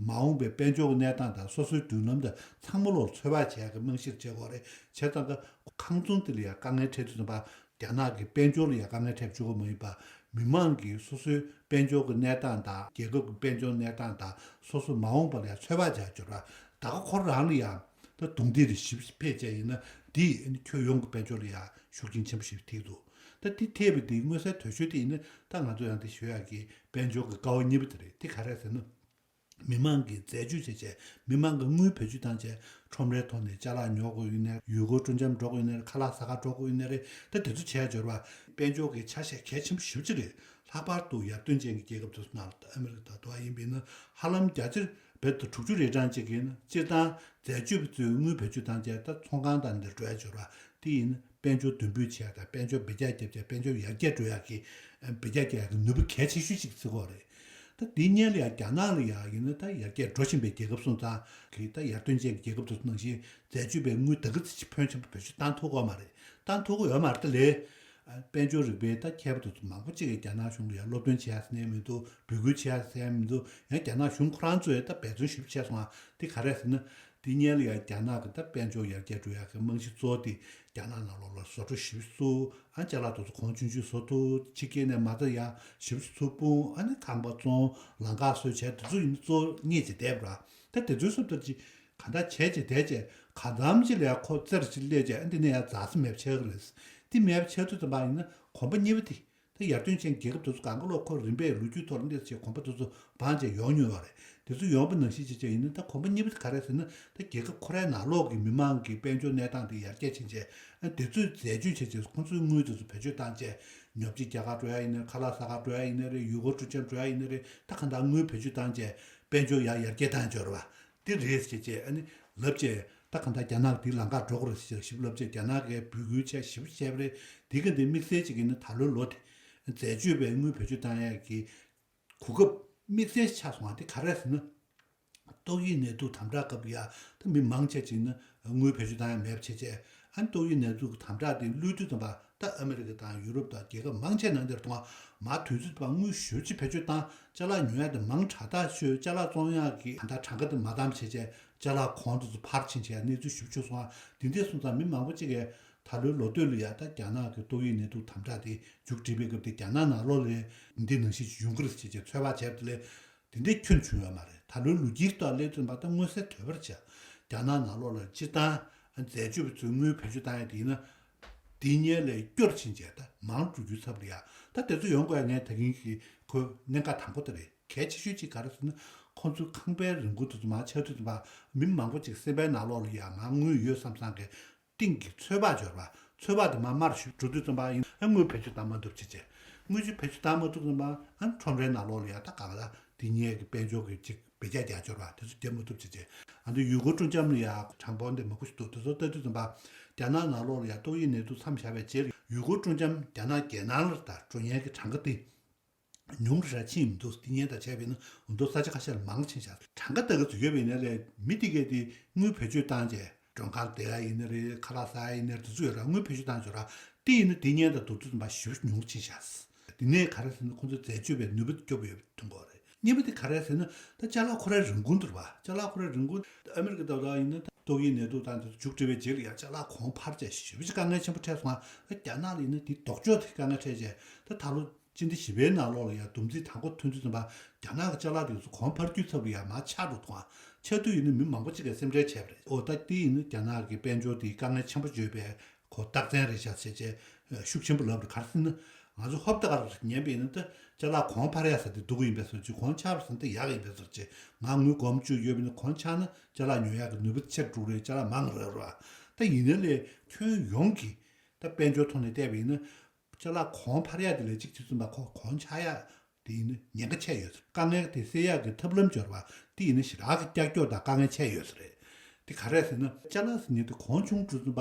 མ་འོངས་པའི་དཔལ་འབྱོར་གྱི་གནས་སྟངས་དང་སོ་སོའི་མདུན་ལམ་དང་ཚང་མ་ལོག་ཚོད་དཔག་བྱེད་ཡག་གི་རྨང་གཞི་རེ་བྱས། ཁོ་རེད། བྱས་ཙང་ཀ་ཁང་ཚོང་དེ་ལ་ཡང་དཀའ་ངལ་འཕྲད་དུས་ཙམ་པ། རྒྱ་ནག་གི་དཔལ་འབྱོར་ལ་ཡང་དཀའ་ངལ་འཕྲད་བཅུག་གི་མ་ཡིན་པ། མི་མང་གིས་སོ་སོའི་དཔལ་འབྱོར་གྱི་གནས་སྟངས་དང་རྒྱལ་ཁབ་ཀྱི་དཔལ་འབྱོར་གནས་སྟངས་དང་སོ་སོ་མ་འོངས་པ་ལ་ཡང་ཚོད་དཔག་བྱ་རྒྱུ་ར། ད་ག་ཁོ་རང་ལ་ཡང་ད་རྡུང་རྡེག་རེ་ཞིབ་ཕེབས་བྱས་ཡིན་ན། འདིས་ཁྱོན་ཡོངས་ཀྱི་དཔལ་འབྱོར་ལ་ཡང་ཤུགས་རྐྱེན་ཆེན་པོ་ཞིག་ཐེབས་འདུག་ད་འདི་ཐེབས་པ་འདི་མངོན་གསལ་དོད་ཤོས་དེ་ཡིན་ན། ད་ང་ཚོ་ཡང་འདི་ཞུ་ཡག་གི་དཔལ་འབྱོར་གྱི་ཀ་བ་གཉིས་པ་དེ་རེད། འདི་ག་རེ་ཟེར་ན། མི་མང་གིས་འཛད་སྤྱོད་བྱས་བྱས། མི་མང་གིས་དངུལ་བེད་སྤྱོད་བཏང་བྱས། ཁྲོམ་རའི་ཐོག་ནས་ཅ་ལག་ཉོ་དགོས་ཡོད་ནའི། ཡུལ་སྐོར་སྤྲོ་འཆམ་འགྲོ་དགོས་ཡོད་ནའི། ཁ་ལག་ཟ་གར་འགྲོ་དགོས་ཡོད་ནའི་རེད། ད་དེ་ཚོ་བྱས་འབྱོར་བ་དཔལ་འབྱོར་གྱི་ཆ་ཤས་གལ་ཆེན་པོ་ཞེ་པོ་ཅིག་རེད། ལྷག་པར་དུ་ཡར་ཐོན་ཅན་གྱི་རྒྱལ་ཁབ་དེ་ཚོ་ནང་ལ། ད་ཨ་མི་རི་ཀ་དང་དུ་བ་ཡིན་པ་ཡིན་ན་ཧ་ལམ་བརྒྱ་ཆ་བརྒྱད་དང་དྲུག་ཅུ་རེ་གྲངས་ཅིག་ཡིན་ན། སྤྱིར་བཏང་འཛད་སྤྱོད་པ་ཚོས་དངུལ་བེད་སྤྱོད་བཏང་བྱས་ད་ཚོང་ཁང་དང་འདིར་འགྲོ་ཡ་འབྱོར་བ་དེ་ཡིན་ན། དཔལ་འབྱོར་འདོན་སྤེལ་བྱེད་ཡག་དང་དཔལ་འབྱོར་འབུད་རྒྱག་བརྒྱབ་བྱས་དཔལ་འབྱོར་ཡར་རྒྱས་འགྲོ་ཡག་གི། འབུད་རྒྱག་རྒྱག་ཡག་གི་ནུས་པ་གལ་ཆེ་ཤོས་ཤིག་བརྩི་གི་ཡོད་རེད། ད་དེའི་སྔོན་ལ་ཡང་རྒྱ་ནག་ལ་ཡང་ཡིན་ན། ད་ཡར་རྒྱས་འགྲོ་བཞིན་པའི་རྒྱལ་ཁབ་སོང་ཙང་གི། ད་ཡར་ཐོན་ཅན་གྱི་རྒྱལ་ཁབ་དེ་ཚོ་ནང་བཞིན་འཛད་སྤྱོད་པའི་དངུལ་ད་ག་ཙམ་ཅིག་ཕོན་ཆེན་པོ་བེད་སྤྱོད་བཏང་ཐུབ་ཀྱི་ཡོད་མ་རེད། བཏང་ཐུབ་ཀྱི་ཡོད་མ་རེད། ད་ལས་དཔལ་འབྱོར་རིག་པའི་ད་མཁས་པ་དེ་ཚོ་མང་པོ་ཅིག་གིས་རྒྱ་ནག་གཞུང་ལ་ཡང་སློབ་སྟོན་བྱེད་ཡག་ཟེར་མཁན་མི་འདུག་འབོད་སྐུལ་བྱེད་ཡག་ཟེར་མཁན་མི་འདུག་ཡང་རྒྱ་ནག་གཞུང་ཁོ་རང་ཚོས་ད་འབད་བརྩོན་ཞེ་པོ་བྱས་སོང་ང་། དེ་ག་རེ་ཟེར་ན། དེ་སྔོན་ལ་ཡང་རྒྱ་ནག་གི་ད་དཔལ་འབྱོར་ཡར་རྒྱས་འགྲོ་ཡག་གི་རྨང་གཞི་གཙོ་བོ་དེ་རྒྱ་ནག་ནང་ལོགས་ལ་བཟོ་གྲྭ་ཞེ་པོ་བཙུགས། ཨ་ཅ་ལག་དེ་ཚོ་གོང་ཆུང་ཆུང་བཟོ་ཐུབ། ཕྱི་རྒྱལ་ནས་མ་རྩ་ཡར་ཞེ་པོ་ཅིག་ཚུར་སྤུངས། ཨ་ནི་ཁང་པ་བཙོང་། ལམ་ཁ་བཟོས་བྱས། དེ་ཚོ་ཡིན་ན་གཙོ་བོ་གཉེར་བྱས་བསྡད་པ་ར། ད་དེ་ཚོའི་སོབ་ལྟར་གྱི་གང་ལྟར་བྱས་བྱས་བསྡད་བྱས། གང་འཚམ་ཅིག་ལ་ཡང་ཁོ་རྩེར་ཅིག་སླེབས་བྱས། ཨ་འདི་ནས་ཡང་འཛག་ས་མེད་པ་ཆགས་ཀྱི་རེད། འདི་མེད་པ་ཆགས་དུས་ཙམ་པ་ཡིན་ན། གོམ་པ་གཉིས་པ་དེ། ད་ཡར་ཐོན་ཅན་རྒྱལ་ཁབ་དེ་ཚོ་གང་ག་ལོག་ཁོ་རིམ་པས་ལོ་རྒྱུས་ཐོག་ལ་འདི་ཚོའི་གོམ་པ་དེ་ཚོ་སྦངས་བྱས་ཡོང་མྱོང་བ་རེད། དེ་ཚོ་ཡོང་པ་ནང་བཞིན་བྱས་བྱས་ཡིན་ན། ད་གོམ་པ་གཉིས་པ་དེ་ག་རེ་ཟེར་ན། ད་རྒྱལ་ཁབ་ཁོ་རའི་ནང་ལོགས་ཀྱི་མི་མང་གི་དཔལ་འབྱོར་གནས་སྟངས་དེ་ཡར་རྒྱས་ཕྱིན་བྱས། ཨ་དེ་ཚོས་འཛད་སྤྱོད་བྱས་བྱས། ཁོང་ཚོའི་དངུལ་དེ་ཚོ་བེད་སྤྱོད་བཏང་བྱས། ཉོ་ཆ་རྒྱག་གར་འགྲོ་ཡ་ཡིན་ནའི། ཁ་ལག་ཟ་གར་འགྲོ་ཡ་ཡིན་ནའི་རེད། ཡུལ་སྐོར་སྤྲོ་འཆམ་འགྲོ་ཡ་ཡིན་ནའི་རེད། ད་གང་ལྟར་དངུལ་བེད་སྤྱོད་བཏང་བྱས་དཔལ་འབྱོར་ཡར་ཡར་རྒྱས་བཏང་འབྱོར་བ། དེ་རེད་ཟེར་བྱས། ཨ་ནི་ལབ་བྱས། ད་གང་ལྟར་རྒྱ་ནག་འདིའི་ལམ་ཁར་འགྲོ་དགོས་རེད་ཟེར་ཞིབ་ལབ་བྱས། རྒྱ་ནག་གིས་འབོད་སྐུལ་བྱས་ཞིབ་བྱས་པ་རེད། དེ་ག་འདི་དམིགས་བསལ་ཅིག་ཡིན་ན། ད་ལོའི་ལོ་དེ་འཛད་སྤྱོད་པའི་དངུལ་བེད་སྤྱོད་བཏང་ཡག་གི་གོ་སྐབས་དམིགས་བསལ་ཆགས་སོང་བ་དེ་ག་རེ་ཟེར་ན། ཏོག་དབྱིབས་ནད་དུག་དམ་དྲག་སྐབས་ལ་ཡ་ད་མི་མང་ཆེ་ཅིག་ནི་དངུལ་བེད་སྤྱོད་བཏང་ཡག་མེད་པ་བྱས་བྱས། ཨ་ནི་ཏོག་དབྱིབས་ནད་དུག་གི་དམ་དྲག་དེ་བསླུས་དུས་ཙམ་པ། ད་ཨ་མི་རི་ཀ་དང་ཡུ་རོབ་དང་རྒྱལ་ཁབ་མང་ཆེ་ནང་འདིར་ཐོན་མ་ཐུག་དུས་ཙམ་པ་དངུལ་ཞེ་པོ་ཅིག་བེད་སྤྱོད་བཏང་། ཅ་ལག་ཉོ་ཡག་དེ་མང་དྲགས་དྲགས་ཤོས། ཅ་ལག་བཙོང་ཡག་གི་གང་ལྟར་གྲངས་ཀ་དེ་མ་འདང་བྱས་བྱས། ཅ་ལག་གོང་དེ་ཚོ་འཕར་ཕྱིན་བྱས་གནས་ཚུལ་ཞེ་པོ་ཅིག་སོང་ང་། དེ་འདྲ་སོང་ཙང་མི་མང་པོ་ཅིག་གིས་ད་ལོའི་ལོ་སྟོད་ལ་ཡ་ད་རྒྱ་ནག་གི་ཏོག་དབྱིབས་ནད་དུག་དམ་དྲག་དེ་མཇུག་སྒྲིལ་བའི་སྐབས་དེ་རྒྱ་ནག་ནང་ལོགས་ལ་འདི་ནང་བཞིན་ཅིག་ཡོང་གི་རེད་ཟེར་བྱས་ཚོད་དཔག་བྱས་པ་དེ་ལས། དེ་འདྲའི་ཁྱོན་བྱུང་ཡོད་མ་རེད། ད་ལོའི་ལོ་རྒྱུས་ཐོག་སླེབས་ཙམ་པ་ད་མངོན་གསལ་དོད་པོར་བྱས། རྒྱ་ནག་ནང་ལོགས་ལ་སྤྱིར་བཏང་འཛད་སྤྱོད་པ་ཚོས་དངུལ་བེད་སྤྱོད་བཏང་ཡག་དེ་ཡིན་ན། དེའི་སྔོན་ལས་སྐྱོར་ཕྱིན་བྱས་ད་མང་འགྲོ་རྒྱུའི་ཚབ་ལ་ཡ། ད་དེ་ཚོ་ཡོང་དགོས་ཡག་ངས་ད་གིན་གྱི་ཁོའི་གནད་འགག་དང་པོ་དེ་རེད། གལ་ཆེ་ཤོས་གཅིག་ག་རེ་ཟེར་ན། ཁོང་ཚོའི་ཁང་པའི་རིན་གོང་དེ་ཚོ་མར་ཆག་དུས་ཙམ་པ་མི་མང་པོ་ཅིག་སེམས་པའི་ནང་ལོགས་ལ་ཡ་མར་དངུལ་ཡོད་བསམ་བསམ་གི་གཏིང་གི་ཚོད་དཔག་འབྱོར་བ། ཚོད་དཔག་དེ་མར་དམའ་རུ་ཞིག་འགྲོ་དུས་ཙམ་པ་ཡིན་ན། དངུལ་བེད་སྤྱོད་བཏང་མ་ཐུབ་བྱས་བྱས། དངུལ་ཆུ་བེད་སྤྱོད་བཏང་མ་ཐུབ་ཙམ་པ། ཨ་ཁྲོམ་རའི་ནང་ལོགས་ལ་ཡ་ད་གང་ལ་དེ་སྔོན་གྱི་དཔལ་འབྱོར་གྱི་ཅིག་ བེད་སྤྱད་རྒྱག་འབྱོར་བ་དེ་ཚོ་བརྒྱབ་མ་ཐུབ་བྱས་བྱས། ཨ་ནི་ཡུལ་སྐོར་སྤྲོ་འཆམ་ལ་ཡང་གྲངས་འབོར་འདི་མང་པོ་ཞིག་འདུག་དེ་ཚོ་ལྟ་དུས་ཙམ་པ་རྒྱ་ནག་ནང་ལོགས་ལ་ཡང་ཏོག་དབྱིབས་ནད་དུག་མཚམས་བཞག་པའི་རྗེས་ལ་ཡུལ་སྐོར་སྤྲོ་འཆམ་རྒྱ་ནག་རྒྱལ་ནང་ལ་ད་འགྲོ་མཁན་གྱི་གྲངས་ཀ་དེ་ཉུང་རུ་ར་ཕྱིན་མི་འདུག་དེ་ཉེན་བརྡ་བྱས་པས་ན་འོ་འདུག་ས་ཆ་ཁ་ཤས་ལ་མང་ཕྱིན་ཤག་གྲངས་ཀ་ལྟ་གི་ཚོད་ཡོད་པས་ན་ལས་མི་དེ་གས་དེ་དངུལ་བེད་སྤྱོད་བཏང་རྗེས་མགྲོན་ཁང་བསྡད་ཡ་ཡིན་ན་རེད། ཁ་ལག་ཟ་ཡ་ཡིན་ན་རེད། དེ་ཚོ་ཡོད་ར་དངུལ་བེད་སྤྱོད་བཏང་ཆོག་ར། དེ་ཡིན་ན་དེ་ཉེན་བརྡ་འདུག་དུས་ཙམ་པ་ཞེ་པོ་ཉུང་ཕྱིན་ཤག་དེ་ནས་ག་རེ་ཟེར་ན་ཁོང་ཚོ་འཛད་སྤྱོད་པའི་ནུས་པ་སྐྱོ་པོ་ཡོད་པ་མཐོང་གི་རེད། གཉིས་པ་དེ་ག་རེ་ཟེར་ན་ད་ཅ་ལག་ཁོ་རའི་རིན་གོང་འདུག་ར་བ། ཅ་ལག་ཁོ་རའི་རིན་གོང་ཨ་མི་རི་ཀ་ད་ད་ཡིན་ན་ད་ཏོག་དབྱིབས་ནད་དུག་དང་དེ་ཚོ་མཇུག་སྒྲིལ་བའི་རྗེས་ལ་ཡང་ཅ་ལག་གོང་འཕར་བྱས་ཞེ་པོ་ཅིག་དཀའ་ངལ་ཆེན་པོ་འཕྲད་སོང་ང་། ད་རྒྱ་ནག་ལ་ཡིན་ན་དེ་ལྡོག་ཕྱོགས་དེ་དཀའ་ངལ་འཕྲད་བྱས་ད་ད་ལོ་སྤྱི་ཟླ་བཞི་པའི་ནང་ལོགས་ལ་ཡང་བསྡོམས་རྩིས་དང་པོ་ཐོན་དུས་ཙམ་པ་རྒྱ་ནག་གི་ཅ་ལག་དེ་ཚོ་གོང་འཕར་རྒྱུའི་ཚབ་ལ་ཡང་མར་ཆག་འགྲོ་ཐུབ་ང་། ཆག་དུས་ཡིན་ན་མི་མང་པོ་ཅིག་གིས་སེམས་ཁྲལ་བྱས་པ་རེད། ཨོ་ད་དེ་ཡིན་ན་རྒྱ་ནག་གི་དཔལ་འབྱོར་དེ་དཀའ་ངལ་ཆེན་པོ་བརྗོད་པའི་གོ་རྟགས་མཚན་རེད་ཤག་བྱས་བྱས་ཤུགས་ཆེན་པོ་ལབ་རེད། ག་རེ་ཟེར་ན་ང་ཚོ་ཧོབ་ཏེ་ག་རེ་ཉན་པ་ཡིན་ན་ད་ཅ་ལག་གོང་འཕར་ཡ་ཟེར་དེ་སྡུག་གི་ཡིན་པའི་བཟོ་བྱས། གོང་ཆག་རེད་ཟེར་ན་དེ་ཡག་གི་ཡིན་པའི་བཟོ་བྱས། ང་དངུལ་སྒོར་མོ་བཅུ་ཡོད་པ་ཡིན་ན་གོང་ཆག་ན་ཅ་ལག་ཉོ་ཡག་གི་ནུས་པ་ཆེར་འགྲོ་གི་རེད། ཅ་ལག་མང་རེད་ར། ད་ཡིན་ན་ལས་ཁྱོན་ཡོངས་ཀྱི་ད་དཔལ་འབྱོར་ཐོག་ནས་བལྟས་པ་ཡིན་ན། ཅ་ལག་གོང་འཕར་ཡག་དེ་ལས་གཅིག་དུས་ཙམ་པ་ཁོ་གོང་ཆག་ཡག་དེ་ཡིན་ན་ཉེན་ཁ་ཆེ་ཡོད་ཟེར། དཀའ་ངལ་དེ་སེལ་ཡག་གི་ཐབས་ལམ་འབྱོར་བ་དེ་ཡིན་ན་ཞེ་དྲག་གི་ཀྱག་ཀྱོག་དང་དཀའ་ངལ་ཆེ་ཡོད་ཟེར་རེད། དེ་ག་རེ་ཟེར་ན་ཅ་ལག་ཟེར་མཁན་དེ་གོང་ཆུང་འགྲོ་དུས་ཙམ་པ་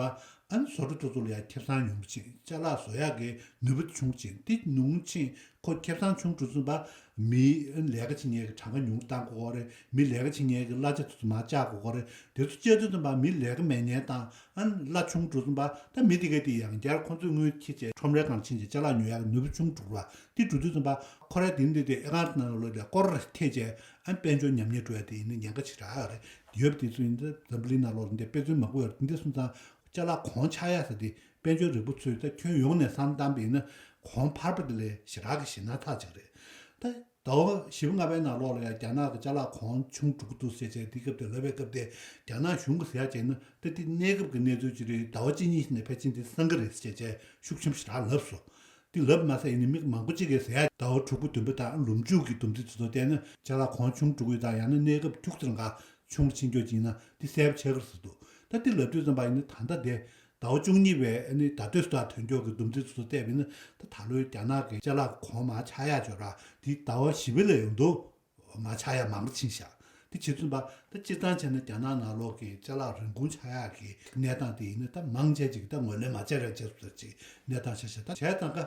ཨ་ནི་བཟོ་གྲྭ་དེ་ཚོ་ལ་ཡང་ཁེ་བཟང་ཉུང་རུ་ཕྱིན། ཅ་ལག་བཟོ་ཡག་གི་ནུས་པ་ཆུང་ཕྱིན། དེ་ཉུང་ཕྱིན་ཁོ་ཁེ་བཟང་ཆུང་འགྲོ་དུས་ཙམ་པ་མི་ཨ་ནི་ལས་ཀ་བྱེད་མཁན་གྱི་གྲངས་ཀ་ཉུང་བཏང་དགོས་ཀྱི་རེད། མི་ལས་ཀ་བྱེད་མཁན་གྱི་གླ་ཆ་དེ་ཚོ་མར་བཅག་དགོས་ཀྱི་རེད། དེ་ཚོ་བཅག་དུས་ཙམ་པ་མི་ལས་ཀ་མེད་མཁན་དང་། ཨ་ནི་གླ་ཆུང་འགྲོ་ཙམ་པ་ད་མི་དེ་གས་དེ་ཡང་བསྐྱར་ཁོང་ཚོས་དངུལ་འཁྱེར་བྱས་ཁྲོམ་རའི་སྒང་ཕྱིན་བྱས་ཅ་ལག་ཉོ་ཡག་གི་ནུས་པ་ཆུང་འགྲོ་བ་དེ་འགྲོ་དུས་ཙམ་པ་ཁོ་རའི་དེ་འདི་དེ་ཨེ་ཀར་ནང་ལོགས་ལ་སྐོར་ཐེབས་བྱས་ཨ་ནི་དཔལ་འབྱོར་ཉམས་ཉེས་འགྲོ་ཡ་དེ་ཡིན་ན་ཉེན་ཁ་ཆེ་དྲགས་ཡོད་རེད། ཡོད་པ་དེ་ཚོ་ཡིན་ད་འཛམ་བུ་གླིང་ནང་ལོགས་ལ་འདི་དཔེ་མཚོན་མང་པོ་ཡོད་རེད། འདི་སོང་ཙང་ཅ་ལག་གོང་ཆག་ཡ་ཟེར་དེ་དཔལ་འབྱོར་རིག་པ་ཚོས་ད་ཁྱོན་ཡོངས་ནས་བསམ་བཏང་པ་ཡིན་ན་གོང་འཕར་བ་དེ་ལས་ཞེ་དྲག་གི་ཞེད་སྣང་ཚ་ཅིག་རེད། ད། ཟླ་བ་བཞི་པ་ལྔ་པའི་ནང་ལོགས་ལ་ཡང་རྒྱ་ནག་གི་ཅ་ལག་གོང་ཆུང་འགྲོ་གི་འདུག་ཟེར་བྱས་དེ་སྐབས་དེ་ལབ་པའི་སྐབས་དེ་རྒྱ་ནག་གཞུང་གི་ཟེར་ཡ་བྱས་ན་ད་དེ་གནས་སྐབས་ཀྱི་གནས་ཚུལ་ཅིག་རེད། ཟླ་བ་གཅིག་གཉིས་ཤིག་ནས་ཕལ་ཆེར་དེ་སང་གི་རེད་ཟེར་བྱས་ཤུགས་ཆེན་པོ་ཞེ་དྲག་ལབ་སོང་། དེ་ལབ་མ་ཟད་ཡིན་ན་མི་མང་པོ་ཅིག་གིས་ཟེར་ཡ་ཟླ་བ་དྲུག་པ་བདུན་པ་དང་ལོ་མཇུག་གི་བསྡོམས་རྩིས་དེ་ཚོ་བལྟས་ན་ཅ་ལག་གོང་ཆུང་འགྲོ་གི་ཡོད་དང་ཡང་ན་གནས་སྐབས་ཁྱུག་ཙམ་འགའ་ཆུང་རུ་ཕྱིན་འགྱོ་ཅིག་ཡིན་ན་དེ་གསལ་པོ་ཆགས་ཀྱི་རེད་ཟེར་འདུག་ད་དེ་ལབ་དུས་ཙམ་པ་ཡིན་ན་ད་ལྟ་དེ། ཟླ་བ་བཅུ་གཉིས་པའི་ཨ་ནི་ཟླ་སྟོད་སུ་དང་དོན་འཁྱོག་གི་བསྡོམས་རྩིས་སུ་བལྟས་པ་ཡིན་ན་ད་ད་ལོའི་རྒྱ་ནག་གི་ཅ་ལག་གོང་མར་ཆག་ཡག་ཅིག་ཡོད་ར། དེ་ཟླ་བ་བཞི་པ་ལས་ཡོང་དུ་མར་ཆག་ཡག་མང་རུ་ཕྱིན་ཤག་དེ་བྱེད་ཙམ་པ་ད་སྤྱིར་བཏང་བྱས་ན་རྒྱ་ནག་ནང་ལོགས་ཀྱི་ཅ་ལག་རིན་གོང་ཆག་ཡག་གི་གནས་སྟངས་དེ་ཡིན་ན་ད་མང་ཆེ་ཅིག་ད་ངོས་ལེན་མ་བྱས་ར་བྱས་སོང་ཟེར་ཅིག་གནས་སྟངས་ཆགས་ཤག་ད་བྱས་ཙང་ཀ་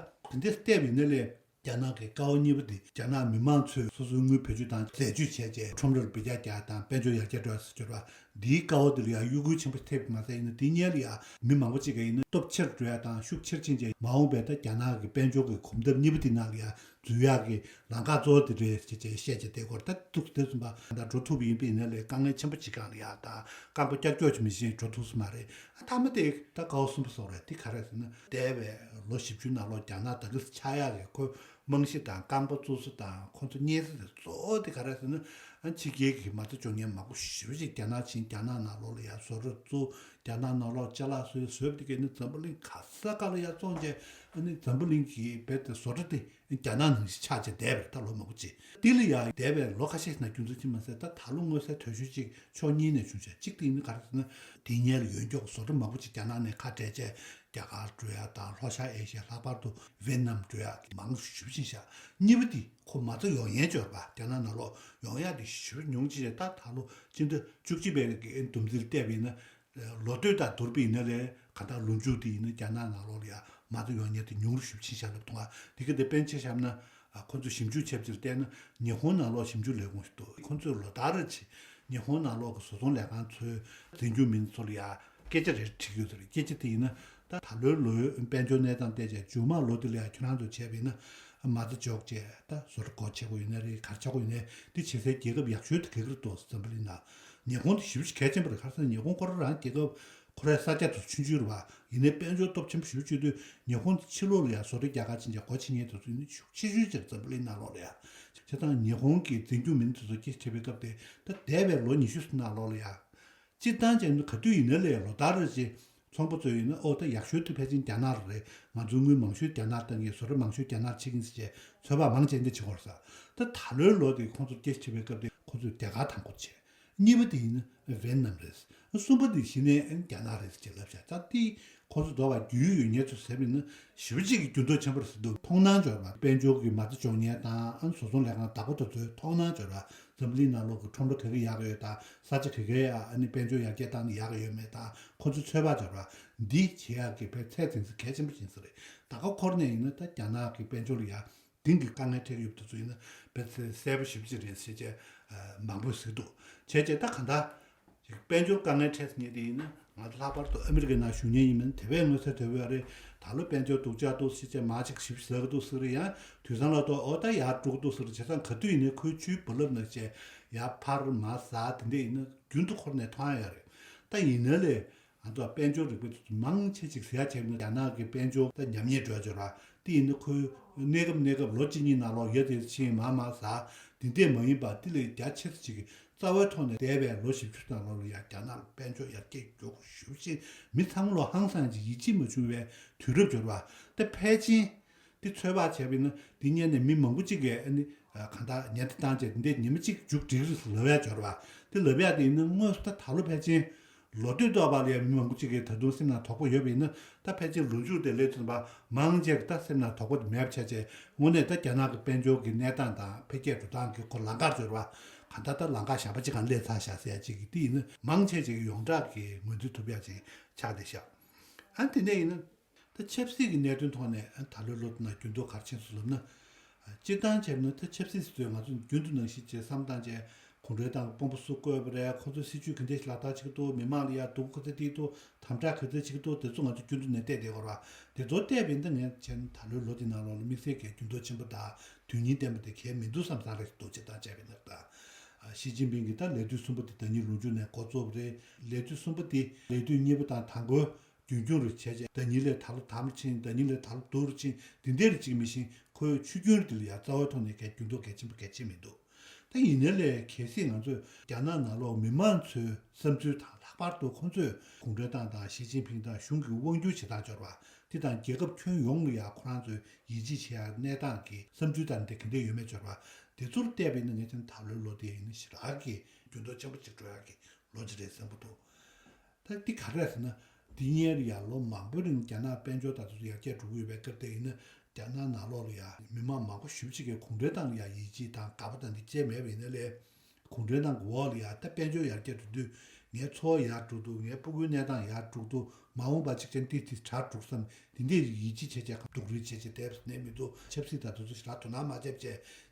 དེ་འདྲ་བལྟས་པ་ཡིན་ན་ལས། རྒྱ་ནག་གི་ཀ་བ་གཉིས་པ་དེ་རྒྱ་ནག་མི་མང་ཚོས་སོ་སོའི་དངུལ་བེད་སྤྱོད་དང་འཛད་སྤྱོད་བྱས་རྗེས་ཁྲོམ་རར་འབུད་རྒྱག་རྒྱག་དང་དཔལ་འབྱོར་ཡར་རྒྱས་འགྲོ་ཟེར་གྱི་རེད་པ། འདིའི་ཀ་བ་དེ་ལ་ཡང་གཡོ་འགུལ་ཆེན་པོ་ཐེབས་མ་ཟད་ཡིན་ན་དེ་སྔོན་ལ་ཡང་མི་མང་པོ་ཅིག་གིས་ཡིན་ན་སྟོབས་ཆེར་འགྲོ་ཡག་དང་ཤུགས་ཆེར་ཕྱིན་རྗེས་མ་འོངས་པའི་ད་རྒྱ་ནག་གི་དཔལ་འབྱོར་གྱི་གོམ་སྟབས་གཉིས་པ་དེ་ནང་ལ་ཡང་འཛུལ་ཡག་གི་ལམ་ཁ་གཙོ་བོ་དེ་རེད་ཟེར་བྱས་བཤད་བྱས་བསྡད་ཡོད་རེད། ད་འདུག་དེ་ཙམ་པ་ད་འགྲོ་ཐུབ་པ་ཡིན་པ་ཡིན་ན་ལས་དཀའ་ངལ་ཆེན་པོ་ཅིག་སྒང་ལ་ཡང་ད་རྐང་པ་ཀྱག་ཀྱོག་ཅིག་མི་བྱེད་འགྲོ་ཐུབ་ས་མ་རེད། མཐའ་མ་དེ་ད་ཀ་བ་གསུམ་པ་སོགས་རེད། དེ་ག་རེ་ཟེར་ན་འདས་པའི་ལོ་བཞི་བཅུ་ནང་ལོགས་རྒྱ་ནག་ད་གི་ཆག་ཡག་གི་ཁོ་རྨང་གཞི་དང་རྐང་པ་བཙུགས་ས་དང་ཁོ་ཚོ་གཉེར་ས་དེ་གཙོ་བོ་དེ་ག་རེ་ཟེར་ན་ཕྱི་རྒྱལ་གྱི་མ་རྩ་འཇོག་མཁན་མང་པོ་ཞེ་པོ་ཅིག་རྒྱ་ནག་ཕྱིན། རྒྱ་ནག་ནང་ལོགས་ལ་ཡང་བཟོ་གྲྭ་བཙུགས། རྒྱ་ནག་ནང་ལོགས་ཅ་ལག་བཟོས་བཟོས་པ་དེ་གས་ནི་འཛམ་བུ་གླིང་ག་ས་ག་ལ་ཡང་བཙོང་བྱས་ཨ་ནི་འཛམ་བུ་གླིང་གི་རྦད་དེ་བཟོ་གྲྭ་དེ་རྒྱ་ནག་ནང་བཞིན་ཆགས་བྱས་བསྡད་པ་རེད། ད་ལོ་མང་པོ་ཅིག་འདི་ལ་ཡང་འདས་པའི་ལོ་ཁ་ཤས་ཤིག་ནང་རྒྱུན་འཛིན་གྱིས་མ་ཟད་ད་ད་ལོ་མངོན་གསལ་དོད་ཤོས་ཅིག་ཕྱོགས་གཉིས་ནས་བྱུང་ཤག་གཅིག་དེ་ཡིན་ན་ག་རེ་ཟེར་ན་དེ་སྔོན་ལ་ཡོད་མཁན་གྱི་བཟོ་གྲྭ་མང་པོ་ཅིག་རྒྱ་ནག་ནས་ཁ་བྲལ་བྱས་རྒྱ་གར་འགྲོ་ཡ་དང་ལྷོ་ཤར་ཨེ་ཤི་ཡ་ལྷག་པར་དུ་ཝེ་ཏི་ནམ་འགྲོ་ཡ་མང་ཞེ་པོ་ཕྱིན་ཤག་གཉིས་པ་དེ་ཁོ་མ་རྩ་ཡོང་ཡས་འབྱོར་པ་རྒྱ་ནག་ནང་ལོགས་ཡོང་ཡ་དེ་ཞེ་པོ་ཉུང་ཕྱིན་ཤག་ད་ད་ལོ་སྤྱི་ཟླ་བཅུ་གཅིག་པའི་གི་བསྡོམས་རྩིས་ལ་བལྟས་པ་ཡིན་ན་ལོ་སྟོད་དང་བསྡུར་བ་ཡིན་ན་ལས་གང་ལྟར་ལོ་མཇུག་དེ་ཡིན་ན་རྒྱ་ནག་ནང་ལོགས་ལ་ཡ་མ་རྩ་ཡོང་ཉེན་དེ་ཉུང་རུ་ཞེ་པོ་ཕྱིན་ཤག་ལབ་མཐོང་ང་། དེ་ག་དེ་དཔེར་ན་ཆ་བཞག་ན། ཨ་ཁོང་ཚོས་ཞིབ་འཇུག་བྱས་པ་ཅིག་བལྟས་ན་ཉི་ཧོང་ནང་ལོགས་ཞིབ་འཇུག་ལས་ཁུངས་ཤིག་འདུག་ཁོང་ཚོས་ལོ་ལྟར་རེ་བྱས་ཉི་ཧོང་ནང་ལོགས་ཀྱི་བཟོ་ཚོང་ལས་ཁང་ཚོའི་འཛིན་སྐྱོང་མི་སྣ་ཚོ་ལ་ཡ་སྐད་ཆ་རེ་དྲིས་ཡོད་ཟེར། སྐད་ཆ་དེ་ཡིན་ན་ད་ད་ལོའི་ལོའི་དཔལ་འབྱོར་གནས་སྟངས་བལྟས་བྱས་མཇུག་མ་ལོ་དེ་ལ་ཡ་ཁྱོད་རང་ཚོས་བྱས་པ་ཡིན་ན་མ་རྩ་འཇོག་བྱས་ད་བཟོ་གྲྭ་སྒོ་ཕྱེ་དགོས་ཡིན་ན་རེད། ག་རེ་བྱ་དགོས་ཡིན་ན་དེ་བྱེད་སའི་རྒྱལ་ཁབ་ཡག་ཤོས་དེ་ག་གི་རེད་འདུག་འཛམ་བུ་གླིང་ནང་ཉི་ཧོང་དེ་ཞེ་པོ་ཅིག་གལ་ཆེན་པོ་རེད། ག་རེ་ཟེར་ན་ཉི་ཧོང་ཁོ་རང་རང་རྒྱལ་ཁབ་ཁོ་རའི་ས་ཆ་དེ་ཆུང་ཆུང་རེད་བ། ཡིན་ནའི་དཔལ་འབྱོར་སྟོབས་ཆེན་པོ་ཞེ་པོ་ཅིག་ཡོད་དུས་ཉི་ཧོང་དེ་ཕྱི་ལོགས་ལ་ཡ་བཟོ་གྲྭ་རྒྱག་ག་ཕྱིན་བྱས་སྒོ་ཕྱེ་མཁན་དེ་ཚོ་ཡིན་ན་ཤུགས་ཆེ་ཤོས་ཅིག་རེད་འཛམ་བུ་གླིང་ནང་ལོགས་ལ་ཡ། བྱས་ཙང་ཉི་ཧོང་གི་འཛིན་སྐྱོང་མི་སྣ་དེ་ཚོ་སྐད་ཆ་དྲིས་པའི་སྐབས་དེ་ད་འདས་པའི་ལོ་ཉི་ཤུ་ནང་ལོགས་ལ་ཡ། སྤྱིར་བཏང་བྱས་ན་ག་དུས་ཡིན་ན་ལས་ལོ་ལྟར་རེ་བཞིན་ཚོང་པ་ཚོས་ཡིན་ན་ཨོ་ད་ཡག་ཤོས་དེ་ཕལ་ཆེར་རྒྱ་ནག་རེད། ང་ཚོའི་དངུལ་མང་ཤོས་རྒྱ་ནག་བཏང་གི་བཟོ་གྲྭ་མང་ཤོས་རྒྱ་ནག་ཕྱེ་གི་ཡིན་ཟེར་བྱས་ཚོད་དཔག་མང་ཆེ་འདི་བྱེད་ཀྱི་ཡོད་རེད་ས། ད་ད་ལོའི་ལོ་དེ་ཁོང་ཚོ་སྐད་ཆ་དྲིས་པའི་སྐབས་དེ་ཁོང་ཚོས་རྒྱ་གར་དང་པོ་བྱས། གཉིས་པ་དེ་ཡིན་ན་ཝེ་ནམ་རེད། གསུམ་པ་དེ་གཞི་ནས་རྒྱ་ནག་རེད་ཅེས་ལབ་བཞག་ད་དེ་ཁོ་ཚོ་འདྲ་བ་རྒྱུས་ཡོད་མཁན་ཚོ་ཟེར་བ་ཡིན་ན་ཞེ་པོ་ཅིག་གི་འགྱུར་ལྡོག་ཆེན་པོ་རེད་ཟེར་འདུག་མཐོང་སྣང་འབྱོར་བ། དཔལ་འབྱོར་གྱི་མ་རྩ་འཇོག་མཁན་དང་ཨ་ནི་བཟོ་ཚོང་ལས་ཁང་བདག་པོ་དེ་ཚོའི་མཐོང་སྣང་འབྱོར་བ། འཛམ་གླིང་ནང་ལོགས་ཀྱི་ཁྲོམ་ར་ག་གི་ཡག་ཡོད་དང་ས་ཆ་ག་གའི་ཨ་ནི་དཔལ་འབྱོར་ཡར་རྒྱས་བཏང་ནས་ཡག་ཡོད་མེད་དང་ཁོ་ཚོའི་ཚོད་དཔག་འབྱོར་བ་འདི་བྱེད་ཡག་གི་དཔེ་ཚད་འཛིན་ས་གལ་ཆེན་པོ་ཡིན་ས་རེད། ད་ག་འཁོར་ནས་ཡིན་ན་ད་རྒྱ་ནག་གི་དཔལ་འབྱོར་ལ་ཡ། དེང་གི་དཀའ་ངལ་འཕྲད་ཡོད་པ་དེ་ཚོ་ཡིན་ན་དཔེ་ཚད་གསལ་པོ་ཞེ་པོ་ཅིག་རེད་ཟེར་བྱས་མང་པོས་ཟེར་འདུག་བྱས་བྱས་ད་གང་ལྟར་དཔལ་འབྱོར་དཀའ་ངལ་འཕྲད་ཟེར་མཁན་དེ་ཡིན་ན་ང་ཚོ་ལྷག་པར་དུ་ཨ་མི་རི་ཀའི་ནང་བཞུགས་མཁན་ཡིན་མིན་དེ་བས་མངོན་གསལ་དོད་པོ་ཡོད་རེད། ད་ལོ་དཔལ་འབྱོར་སྡུག་ཅག་འདུག་ཟེར་བྱས་མར་ཅིག་ཞེ་པོ་ཟ་གི་འདུག་ཟེར་རེད། ཡང་དུས་སང་ལ་ཏོ་ཨོ་ད་ཡར་འགྲོ་གི་འདུག་ཟེར་རེད། བྱས་ཙང་ག་དུས་ཡིན་ནའི་ཁོའི་ཆུའི་རྦ་རླབས་ནང་བྱས་ཡར་འཕར་མར་ཟ་དེ་འདྲས་ཡིན་ན་རྒྱུན་དུ་འཁོར་ནས་མཐོང་ཡ་ཡོད་རེད། ད་ཡིན་ན་ལས། ང་ཚོ་དཔལ་འབྱོར་རིག་པའི་དུས་ཚོད་མང་ཆེ་ཅིག་ཟེར་ཡ་བྱས་ན་རྒྱ་ནག་གི་དཔལ་འབྱོར་ད་ཉམས་ཉེས་འགྲོ་ཡ་འབྱོར་བ་དེ་ཡིན་ན་ཁོའི་གནས་སྐབས་གནས་སྐབས་ལོ་གཅིག་གཉིས་ནང་ལོགས་ཡ་དེ་ཕྱིན་མར་མར་ཟ་དེ་འདྲས་མ་ཡིན་པ་དེ་ལས་རྒྱ་ཆེ་ས་ཅིག་གི་རྩ་བའི་ཐོག་ནས་འདས་པའི་ལོ་བཞི་བཅུ་ནང་ལོགས་ལ་ཡ་རྒྱ་ནག་དཔལ་འབྱོར་ཡར་རྒྱས་མགྱོགས་པོ་ཞེ་པོ་ཅིག་མི་ཚང་མ་ལོ་ཧང་སང་ཅིག་ཡིད་ཆེས་མ་བྱུང་བའི་དུས་རབས་འབྱོར་བ་དེ་ཕལ་ཆེར། དེ་ཚོད་དཔག་བྱས་པ་ཡིན་ན་དེ་སྔོན་ནས་མི་མང་པོ་གཅིག་གིས་ཨ་ནི་གང་ལྟར་ཉེན་བརྡ་བཏང་བྱས་དེ་འདྲའི་ཉི་མ་གཅིག་མཇུག་སྒྲིལ་རེད་ཟེར་ལབ་ཡ་འབྱོར་བ་དེ་ལབ་ཡ་དེ་ཡིན་ན་དངོས་སུ་ད་ད་ལོ་ཕལ་ཆེར་ལོ་སྟོད་ཐོག་པ་ལ་ཡང་མི་མང་པོ་གཅིག་གིས་ད་དུང་སེམས་ནང་དོགས་པ་ཡོད་པ་ཡིན་ན་ད་ཕལ་ཆེར་ལོ་མཇུག་དེ་སླེབས་ཚུན་པ་མང་ཆེ་གི་ད་སེམས་ནང་དོགས་པ་དེ་མེད་པ་བྱས་བྱས་དངོས་གནས་ད་རྒྱ་ནག་གི་དཔལ་འབྱོར་གྱི་གནས་སྟངས་དང་འཕེལ་རྒྱས་འགྲོ་སྟངས་ཀྱི་ཁོ་ལམ་ཁ་འབྱོར་བ་གང་ལྟར་ད་ལམ་ཁ་གཞན་པ་གཅིག་གང་སླེབས་ཚར་བཞག་ཟེར་ཡ་གཅིག་གི་དེ་ཡིན་ན་མང་ཆེ་གཅིག་གི་ཡོངས་གྲགས་ཀྱི་ངོས་འཛིན་ཐུབ་ཡ་གཅིག་ཆགས་བསྡད་ཤག་ཨ་དེ་འདྲ་ཡིན་ན། ད་ཆབ་སྲིད་ཀྱི་གནད་དོན་ཐོག་ནས་ད་ལོའི་ལོ་དེ་ན་འགྱུར་ལྡོག་ག་རེ་ཕྱིན་སོང་ལབ་ན། སྤྱིར་བཏང་བྱས་ན་ད་ཆབ་སྲིད་ཟེར་དུས་ང་ཚོ་རྒྱུན་དུ་ནང་བཞིན་བྱས་བསམ་བཏང་བྱས་གུང་ཁྲན་ཏང་གི་དཔོན་པོ་སུ་བསྐོས་པ་རེད། ཁོ་ཚོས་སྲིད་ཇུས་ག་འདྲས་ལག་བསྟར་བྱེད་ཀྱི་འདུག་མི་མང་ལ་ཡ་སྡུག་ག་ཚོད་སྟེར་གྱི་འདུག་དམ་དྲག་ག་ཚོད་བྱེད་ཀྱི་འདུག་དེ་ཚོ་ང་ཚོ་རྒྱུན་དུ་ནས་བལྟས་བསྡད་ཡོད་རེད་བ། དེ་ཚོ་བལྟས་པ་ཡིན་ད་ངས་བྱས་ན་ད་ལོའི་ལོ་དེ་ནང་ལོགས་ལ་དམིགས་བསལ་གྱི་འགྱུར་ལྡོག་ཆེན་པོ་དང་དོན་སྙིང་ལྡན་པ་དེ་གལ་མི་འདུག་བསམ་བསམ་རེད་འདུག་སྤྱིར་བཏང་བྱས་པ་ཡིན་ན་ད། ཞི་ཅིན་ཕིང་གིས་ད་ལས་དུས་གསུམ་པ་དེ་ཟླ་ཉིན་ལོ་མཇུག་ནས་འགོ་བཙུགས་པ་རེད། ལས་དུས་གསུམ་པ་དེ་ལས་དུས་གཉིས་པ་དང་དང་པོའི་རྒྱུན་འཁྱོངས་རེ་བྱས་རྗེས་ཟླ་ཉིན་ལས་ད་ལོ་དམ་རུ་ཕྱིན། ཟླ་ཉིན་ལས་ད་ལོ་སྡུག་རུ་ཕྱིན། དེ་འདྲའི་རིགས་ཅིག་མི་ཤེས། ཁོའི་ཆུ་རྒྱུན་དེ་ལ་ཡང་རྩ་བའི་ཐོག་ནས་གལ་འགྱུར་ལྡོག་གལ་ཆེན་པོ་གལ་ཆེ་མི་འདུག་ད་ཡིན་ནའི་ལས་གལ་སྲིད་ང་ཚོས་རྒྱ་ནག་ནང་ལོགས་མི་མང་ཚོའི་བསམ་ཚུལ་དང་ལྷག་པར་དུ་ཁོང་ཚོས་གུང་ཁྲན་ཏང་དང་ཞི་ཅིན་ཕིང་དང་གཞུང་གི་དབང་སྒྱུར་བྱེད་སྟངས་འབྱོར་བ་དེ་དང་རྒྱལ་ཁབ་ཁྱོན་ཡོངས་ལ་ཡང་ཁོ་རང་ཚོས་ཡིད་ཆེས་བྱེད་ཡག་གནས་སྟངས་ཀྱི་བསམ་ཚུལ་དང་དེ་ག་འདྲ་ཡོད་མེད་འབྱོར་བ་དེ་ཚོར་བལྟས་པ་ཡིན་ན་ངས་ཀྱང་ད་ལོའི་ལོ་དེ་ཡིན་ན་ཞེ་དྲག་གི་འགྱུར་ལྡོག་ཆེན་པོ་ཅིག་འགྲོ་ཡག་གི་ལོ་གཅིག་རེད་བསམ་གྱི་འདུག་ད་འདི་ག་རེ་རེད་ཟེར་ན། འདི་སྔོན་ལ་ཡང་ལོ་མང་པོའི་རིང་རྒྱ་ནག་དཔལ་འབྱོར་དང་དེ་ཚོ་ཡར་རྒྱས་འགྲོ་གི་ཡོད་པའི་སྐབས་དེ་ཡིན་ན་རྒྱ་ནག་ནང་ལོགས་ལ་ཡང་མི་མང་མང་པོ་ཞེ་པོ་ཅིག་གིས་གུང་ཁྲན་ཏང་ལ་ཡང་ཡིད་ཆེས་དང་དགའ་པོ་དང་འདི་བྱས་མེད་པ་ཡིན་ན་ལས། གུང་ཁྲན་ཏང་གི་འོག་ལ་ཡང་ད་དཔལ་འབྱོར་ཡར་རྒྱས་འགྲོ་དུས་ངའི་འཚོ་བ་ཡར་འགྲོ་འདུག་ངའི་སྤུ་གུའི་གནས་སྟངས་ཡར་འགྲོ་འདུག་མ་འོངས་པ་གཅིག་ཀྱང་ཏིག་ཏིག་དྲག་འགྲོ་བསམ་དེ་འདྲའི་ཡིད་ཆེས་བྱས་བྱས་སྡུག་རུས་བྱས་བྱས་བསྡད་པ་ནས་མི་འདུག་ཆབ་སྲིད་དང་དེ་ཚོ་ཞེ་དྲག་དོ་སྣང་མ་བྱས་བྱས་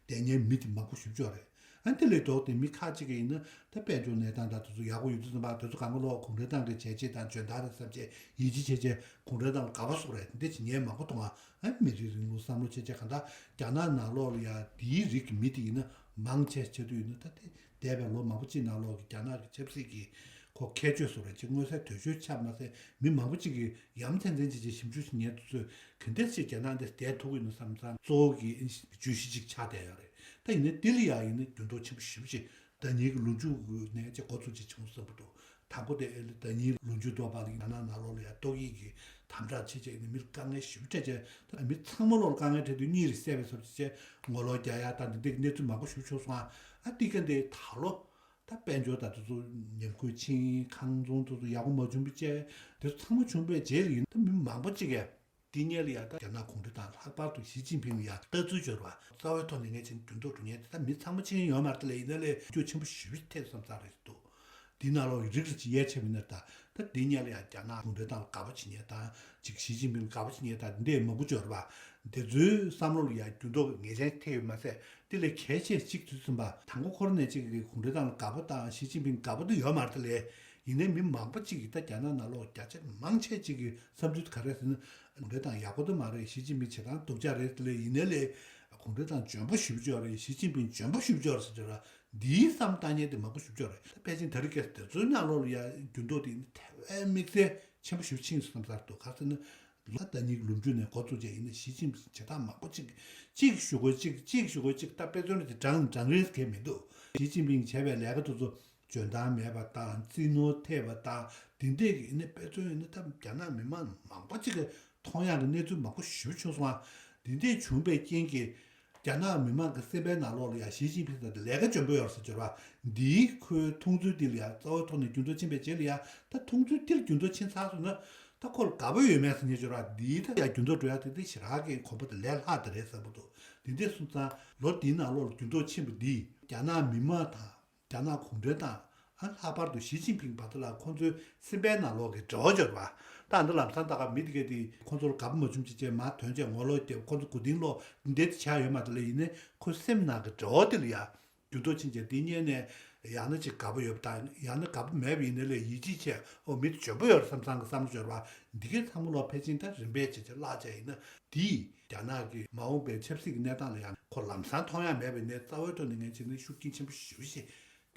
བསྡད་མཁན་མི་དེ་མང་པོ་ཞེ་པོ་ཅིག་ཡོད་རེད། ཨ་དེ་ལས་ལྡོག་སྟེ་མི་ཁག་ཅིག་གིས་ཡིན་ན་ད་དཔལ་འབྱོར་གནས་སྟངས་དང་དེ་ཚོ་ཡག་པོ་ཡོད་དུས་ཙམ་པ་དེ་ཚོ་གང་ག་ལོག་གུང་ཁྲན་ཏང་གི་བྱས་རྗེས་དང་འཇོན་ཐང་རེད་བསམ་བྱས་ཡིད་ཆེས་བྱས་བྱས་གུང་ཁྲན་ཏང་ལ་དགའ་པོ་བཟོ་རེད། དེ་འདྲ་བྱེད་མཁན་མང་པོ་འདུག་ཨ་མི་རིགས་རིང་ལུགས་བསམ་བློ་བྱས་བྱས་གང་ལྟར་རྒྱ་ནག་ནང་ལོགས་ལ་ཡ་དེའི་རིགས་ཀྱི་མི་དེ་ཡིན་ན་མང་ཆེ་བྱས་དུས་ཡིན་ན་ད་དེ་འདས་པའི་ལོ་མང་པོ་ཅིག་ནང་ལོགས་ཀྱི་རྒྱ་ནག་གི་ཆབ་སྲིད་ཀྱི་ཁོ་ཁྱད་ཆོས་བཟོ་རེད་ཅེས་མངོན་གསལ་དོད་ཤོས་ཆགས་མ་ཟད་མི་མང་པོ་ཅིག་གིས་ཡ་མཚན་ཚན་བྱས་བྱས་ཞིབ་འཇུག་བྱེད་མཁན་དེ་ཚོས་ག་འདྲ་ཞིག་རྒྱ་ནག་འདིར་བསྡད་ཐུབ་ཀྱི་ཡིན་ན་བསམ་ཙང་གཙོ་བོ་གི་བརྗོད་གཞི་ཅིག་ཆགས་བསྡད་ཡོད་རེད། ད་ཡིན་ན་འདི་ལ་ཡང་ཡིན་ན་འགྱུར་ལྡོག་ཆེན་པོ་ཞེ་པོ་ཅིག་ཟླ་ཉིན་གྱི་ལོ་མཇུག་ནས་ཅིག་འགོ་ཚུགས་ཅིག་བྱུང་བསམ་གྱི་འདུག་དང་པོ་དེ་ཨེ་ལི་ཟླ་ཉིན་ལོ་མཇུག་ཐོག་བར་ལ་ཡང་ནང་ནང་ལོགས་ལ་ཡང་ཏོག་དབྱིབས་ཀྱི་དམ་དྲག་ཆེ་ཆེ་ནི་མིར་དཀའ་ངལ་ཞེ་པོ་སྤྲད་བྱས་ད་མི་ཚང་མ་ལོག་ལ་དཀའ་ངལ་འཕྲད་དུས་གཉིད་རེ་སད་པའི་ཚབ་ཅིག་བྱས་ངོ་ལོག་རྒྱག་ཡ་དང་འདི་འདྲའི་གནས་ཚུལ་མང་པོ་ཞེ་པོ་བྱུང་སོང་ཨ། ཨ་ཏི་ཀ་འདི་ད་ལོ་ད་དཔལ་འབྱོར་དང་དེ་ཚོ་ཉམས་རྒུད་ཕྱིན་ཁང་ཚོང་དེ་ཚོ་ཡག་པོ་མ་བྱུང་བའི་བཅས་དེ་ཚོ་ཚང་མ་བྱུང་བའི་རྗེས་ལ་ཡིན་ད་མི་མང་པོ་ཅིག་གིས། དེ་སྔོན་ལ་ཡང་ད་རྒྱ་ནག་གུང་ཁྲན་ཏང་ལྷག་པར་དུ་ཞི་ཅིན་ཕིང་ལ་ཡང་ལྟ་ཚུལ་འབྱོར་བ་རྩ་བའི་ཐོག་ནས་ངས་ཅིག་འགྱུར་ལྡོག་འགྲོ་མཁན་དེ་ད་མི་ཚང་མ་ཕྱིན་ཡོད་མ་རེད་དེ་ལས་ཡིན་ན་ལས་འགྱུར་ཆེན་པོ་ཞེ་པོ་ཐེབས་བསམ་ཚར་རེད་འདུག་དེ་ནང་ལོགས་རིགས་རིགས་ཀྱི་ཡས་ཆེ་མིན་ན་ད་ད་དེ་སྔོན་ལ་ཡང་རྒྱ་ནག་གུང་ཁྲན་ཏང་ལ་དགའ་པོ་བྱེད་མཁན་དང་ཅིག་ཞི་ཅིན་ཕིང་ལ་དགའ་པོ་བྱེད་མཁན་དང་འདི་མང་པོ་འབྱོར་བ་དེ་ཚོའི་བསམ་བློ་ལ་ཡང་འགྱུར་ལྡོག་ངེས་ཅན་ཐེབས་ཡོད་མ་ཟད་དེ་ལས་གལ་ཆེ་གཅིག་དུས་ཙམ་པ་དང་པོ་ཁོ་རང་ནས་ཅིག་གི་གུང་ཁྲན་ཏང་ལ་དགའ་པོ་དང་ཞི་ཅིན་ཕིང་ལ་དགའ་པོ་དེ་ཡོད་མ་རེད་དེ་ལས་ཡིན་ནའི་མི་མང་པོ་ཅིག་གིས་ད་རྒྱ་ནག་ནང་ལོགས་བརྒྱ་ཆ་མང་ཆེ་ཅིག་གི་བསམ་ཚུལ་ག་རེ་ཟེར་ན། གུང་ཁྲན་ཏང་ཡག་པོ་དུ་མ་རེད། ཞི་ཅིན་ཕིང་བྱེད་སྟངས་སྡུག་ཅག་རེད་དེ་ལས་ཡིན་ནའི་ལས། གུང་ཁྲན་ཏང་འཇོན་པོ་ཞེ་པོ་ཅིག་ཡོད་རེད། ཞི་ཅིན་ཕིང་འཇོན་པོ་ཞེ་པོ་ཅིག་ཡོད་རེད་ཟེར་གྱི་རེད། འདིའི་བསམ་བཏང་མཁན་དེ་མང་པོ་ཞེ་པོ་ཅིག་ཡོད་རེད། ད་ཕལ་ཆེར་ད་རེས་ཀྱི་དེ་ཚོའི་ནང་ལོགས་ལ་ཡ་འགྱུར་ལྡོག་དེ་ནི་དེ་བས་དམིགས་བསལ་ཆེན་པོ་ཞེ་པོ་ཕྱིན་སོང་བསམ་ཚར་འདུག་ག་ཟེར་ན། ལོ་ཟླ་ཉིན་ལོ་མཇུག་ནས་འགོ་བཙུགས་བྱས་ཡིན་ན་ཞི་ཅིན་ཕིང་བྱེད་སྟངས་མང་པོ་ཅིག་གཅིག་ཞུ་དགོས་གཅིག་གཅིག་ཞུ་དགོས་གཅིག་ད་དཔེ་མཚོན་དེ་བགྲང་བགྲང་རེས་གལ་མི་འདུག་ཞི་ཅིན་ཕིང་བྱས་པའི་ལས་ཀ་དེ་ཚོ་འཇོན་ཐང་མེད་པ་དང་རྩིས་ནོར་ཐེབས་པ་དང་དེ་འདྲས་ཀྱི་ཡིན་ན་དཔེ་མཚོན་ཡིན་ན་ད་རྒྱ་ནག་མི་མང་མང་པོ་ཅིག་གི་མཐོང་ཡག་གི་གནས་ཚུལ་མང་པོ་ཞེ་པོ་བྱུང་སོང་ཨ། དེ་འདྲས་བྱུང་བའི་རྐྱེན་གྱིས་ རྒྱ་ནག་མི་མང་གི་སེམས་པའི་ནང་ལོགས་ལ་ཡང་ཞི་ཅིན་ཕིང་ཟེར་དེ་ལས་ཀ་འཇོན་པོ་ཡོད་རེད་ཟེར་གྱི་ཡོད་རེད་བ། འདིའི་ཁོའི་མཐོང་ཚུལ་འདི་ལ་ཡང་རྩ་བའི་ཐོག་ནས་འགྱུར་ལྡོག་ཕྱིན་པའི་རྗེས་ལ་ཡང་ད་མཐོང་ཚུལ་འདི་ལ་འགྱུར་ལྡོག་ཕྱིན་ཚར་སོང་ན། ད་ཁོ་ལ་དགའ་པོ་ཡོད་མེད་ཟེར་མཁན་ཅིག་ཡོད་རེད་བ། འདིའི་ད་ཡང་འགྱུར་ལྡོག་འགྲོ་ཡ་དེ་དེ་ཞེ་དྲག་གི་གོམ་པ་དེ་ལས་ལྷག་དེ་རེད་བསམ་གྱི་འདུག་འདི་འདྲ་སོང་ཙང་ལོ་འདིའི་ནང་ལོགས་ལ་འགྱུར་ལྡོག་ཕྱིན་པ་འདིས་རྒྱ་ནག་མི་མང་དང་། རྒྱ་ནག་གུང་ཁྲན་ཏང་། ཨ་ལྷག་པར་དུ་ཞི་ཅིན་ཕིང་བར་དུ་ལ་ཁོང་ཚོའི་སེམས་པའི་ནང་ལོགས་ཀྱི་འབྲེལ་བ་སྦྱོར་བ། ད་འདི་ལམ་སང་ད་ག་མི་དེ་གས་དེ་ཁོང་ཚོར་དགའ་པོ་མ་བྱུང་ཅི་བྱས་མ་དོན་བྱས་ངོ་ལོག་རྒྱབ་ཁོང་ཚོ་གོ་དིང་ལོག་འདི་དེ་བྱ་ཡོད་མ་དེ་ལ་ཡིན་ནའི་ཁོ་སེམས་ནང་གི་འབྲེལ་བ་དེ་ལ་ཡ་འགྱུར་ལྡོག་ཕྱིན་བྱས་དེ་སྔོན་ནས་ཡང་ན་ཅིག་དགའ་པོ་ཡོད་པ་དང་ཡང་ན་དགའ་པོ་མེད་པ་ཡིན་ནའི་ལས་ཡིད་ཆེས་བྱས་ཨོ་མི་དེ་འཇོན་པོ་ཡོད་རེད་བསམ་བསམ་གི་བསམ་བློ་སྦྱོར་བ་འདི་གས་ཚང་མ་ལོག་ཕལ་ཆེར་ད་རིམ་པས་བྱས་བྱས་བརླག་བྱས་ཡིན་ན་དེས་རྒྱ་ནག་གི་མ་འོངས་པའི་ཆབ་སྲིད་ཀྱི་གནས་སྟངས་ལ་ཡང་ཁོ་ལམ་སང་མཐོང་ཡ་མེད་པའི་ནས་རྩ་བའི་ཐོག་ནས་ངས་བྱས་ན་ཤུགས་རྐྱེན་ཆེན་པོ་ཞེ་པོ་ཞིག་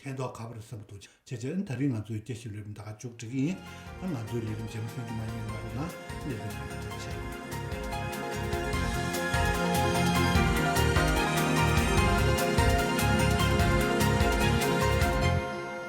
ཐེན་ཐོག་ཁ་པོ་རེད་བསམ་གྱི་འདུག་བྱས་བྱས་ད་རིང་ང་ཚོའི་སྐད་ཆ་ལས་རིམ་ད་ག་མཇུག་སྒྲིལ་གྱི་ཡིན། ད་ང་ཚོའི་ལས་རིམ་རྗེས་མ་གསན་རྒྱུ་མ་བསྙེལ་གནང་རོགས་གནང་། སླེབས་པའི་ཐུགས་རྗེ་ཆེ།